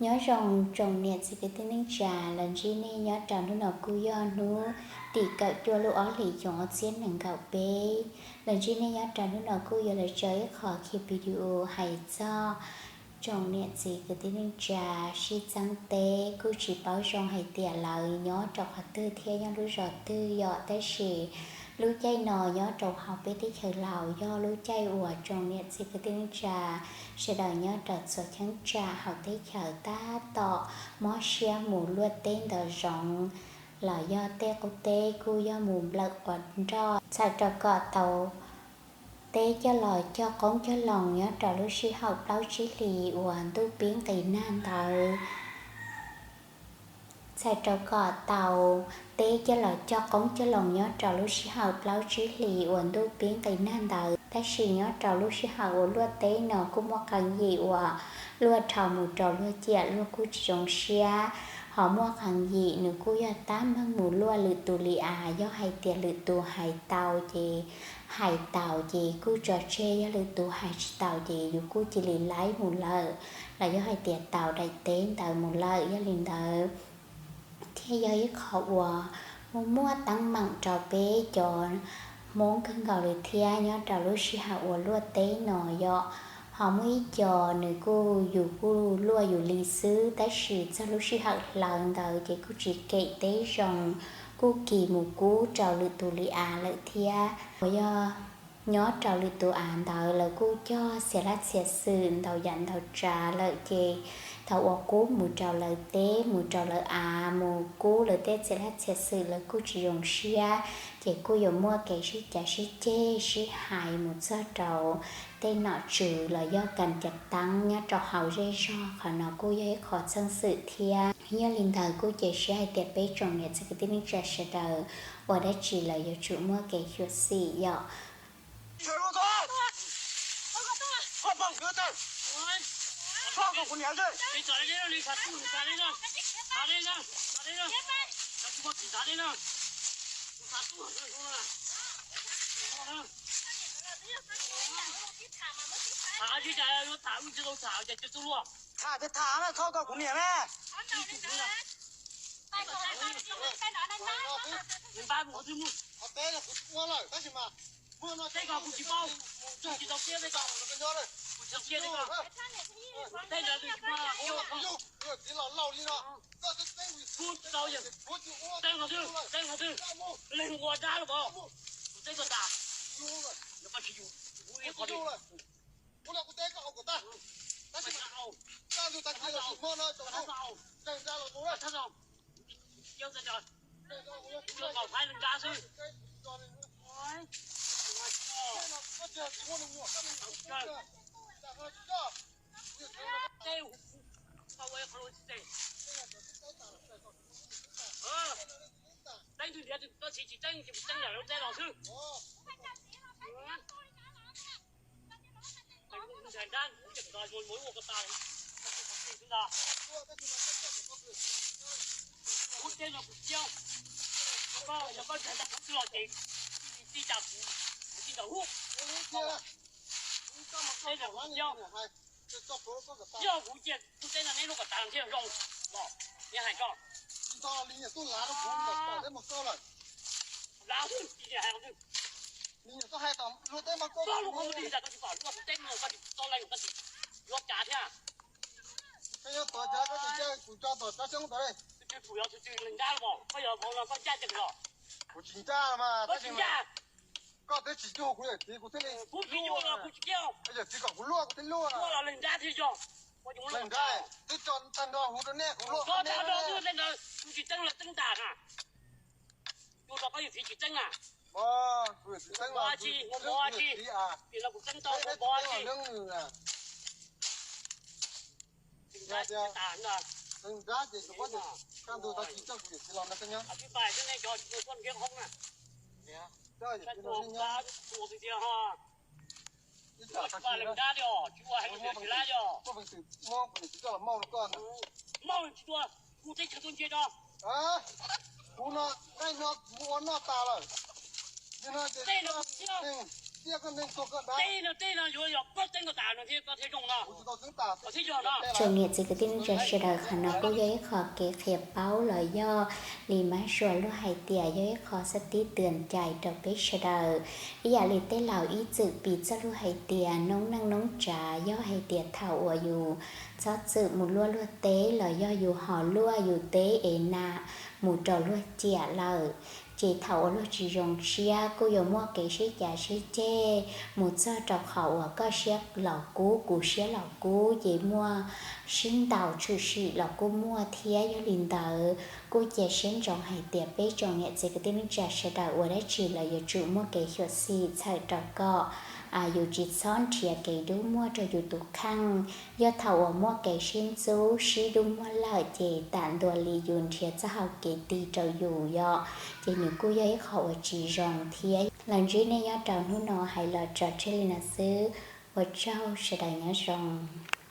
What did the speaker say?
Nyob zoo tsoom niam txiv kwv tij neej tsa, los ntsib nej nyob rau hnub no kuj yog hnub tim kaum cuaj lub ob hlis xyoo ob txhiab nees nkaum peb. Los ntsib nej nyob rau hnub no kuj yuav los tso ib qho video hais txog tsoom niam txiv kwv tij neej tsa sib txeeb teb, kuj tsis paub zoo hais tias lawv nyob rau qhov twg thiab nyob lub zos twg yom, tab sis lub caij no nyob rau hauv peb teb chaws Laus yog lub caij uas tsoom niam txiv kwv tij neej tsa sawv daws nyob rau txhua cheeb tsam hauv teb chaws tab tom mob siab mus luaj teb ntawm zoov los yog tej qub teb kuj yog mus nplawm quav nroj, txhawm rau kom tau teb coj los cog qoob cog loo nyob rau lub sij hawm plaub tsib hlis uas ntuj pib nqis nag ntawd. Txhawm rau kom tau teb coj los cog qoob cog loo nyob rau lub sij hawm plaub tsib hlis uas ntuj pib nqis nag ntawd, tab sis nyob rau lub sij hawm uas luaj teb no kuj muaj qee yim uas luaj dhau mus rau luag ciam luag kuj tsis zoo siab, ho muaj qee yim nws kuj yog tab meeg mus luaj lwm tus li av, yog hais tias lwm tus hais tau ces hais tau ces kuj tso tseg, yog lwm tus hais tsis tau ces yus kuj cia li laib mus lawm, los yog hais tias tau daim teb ntawd mus lawm. Yog li ntawd thiaj yog ib qho uas muaj muaj teeb meem rau peb cov Hmoob kawg nkaus li thiab nyob rau lub sij hawm uas luaj teb no yom. Ho muaj ib co nws kuj yus kuj luaj yus li xwb, tab sis txog lub sij hawm hlawv ntawd ces kuj tsis kem teb zoo, kuj kis mus kub rau lwm tus li av lawm thiab. Uas yog nyob rau lwm tus av ntawd lawv kuj cog txhia laj txhia xwm ntau yam ntau tsav lawm ces thaum uas kub mus rau lawv teb mus rau lawv av mus kub lawv tej txhia laj txhia xwm lawv kuj tsis zoo siab, ces kuj yuav muaj kev sib cav sib ceg sib hais mus txog rau tej nom tswv los yog kas cav teeb nyob rau hauv zej zog. Qhov no kuj yog ib qho txheej xwm thiab. Yog li ntawd kuj cia siab hais tias peb tsoom niam txiv kwv tij neej tsa sawv daws ua dab tsi los yuav tsum muaj kev xyuam xim yom. Tham thiab tham no, thov kom kuv niam na. Npab mus qhov twg mus? Teb ko kuv tsis paub, kuv tsis tau siab teb ko, kuv tsis tau siab teb ko. Teb ntawd twb tsis muaj, kuv tsis tau, teb qhov twg, teb qhov twg, leej ua dab los pom, kuv teb ko tas, kuv tsis yus, kuv ib qho li. Teeb twg ntiav twg tsis teeb, tsis teeb yam lub teb los xwb. Lub teb no kuv ciaj, yog koj tsis hais tau kuv twg los ces tij tas kuv, kuv tij ntawd hub. Teb no kuv ciaj, yog kuv cia kuv teb no neb lub kom tas thiaj zoo los, neb hais koj. Lav xwb, tsis hais los twg. Koj lub qhov muag twg tas koj tsis pom, koj teb no koj tsis txo leej koj tsis yuav cas thiab. Kuv tsis ncaj los, koj yog vauv no koj ncaj ces los. Kuv tsis ncaj mas, koj tsis ncaj. Koj twb tsis cuag kuv niam txiv kuv thiaj li, kuv tsis cuag los kuv tsis cia. Yawm txiv kom kuv luaj kuv thiaj luaj. Luaj los leej nrab thiaj yog. Leej nrab twb tso tag nrho huv rau nej kuv luaj. Tso tag nrho twb tej ntawd kuv tsis teeb lawv teeb tas na. Kuv rau koj yawm txiv tsis teeb na. Kuv yawm txiv teeb los kuv tsis, kuv yawm txiv a. Kuv teeb tau kuv pov tsis. Leej nrab ces kuv pov ces kaj ntug tau tsis coj kuv yawm txiv los no koj nyob. Ib tsam tag kis na, muaj peev xwm muab kuv niam txiv coj los mauj rau koj ntag. Kuv no, nej no kuv ua noj tas lawm. Yog no ces, Tsoom niam txiv kwv tij neej tsa sawv daws, qhov no kuj yog ib qho kev qhia paub los yog li mab sua luag hais tias yog ib qho xab tib twm cai rau peb sawv daws. Ib yam li tej laus ib txwm piv txoj lus hais tias noob neej noob tsav yog hais tias thaum uas yus txhob txwm mus luaj luag teb los yog yus ho luaj yus teb es nam mus rau luag ciam lawm, ces thaum uas luag tsis zoo siab kuj yuav muaj kev sib cav sib ceg mus txog rau qhov uas koj siab los kub kuv siab los kub ces muaj sib ntaus tshwm sim los kuj muaj thiab. Yog li ntawd kuj cia siab ntsoov hais tias peb tsoom niam txiv kwv tij neej tsa sawv daws ua dab tsi los yuav tsum muaj kev xyuam xim txhawm rau kom yus tsis txhob nrhiav kev dub muag rau yus tus kheej. Yog thaum uas muaj kev sib ntxub sib dub muag lawm ces tam ntua li yus nrhiav txoj hau kev ti rau yus yom, ces nws kuj yog ib qho uas tsis zoo thiab. Los ntsib nej nyob rau hnub no hais los tso tseg li no xwb. Ua tsaug, sawv daws nyob zoo.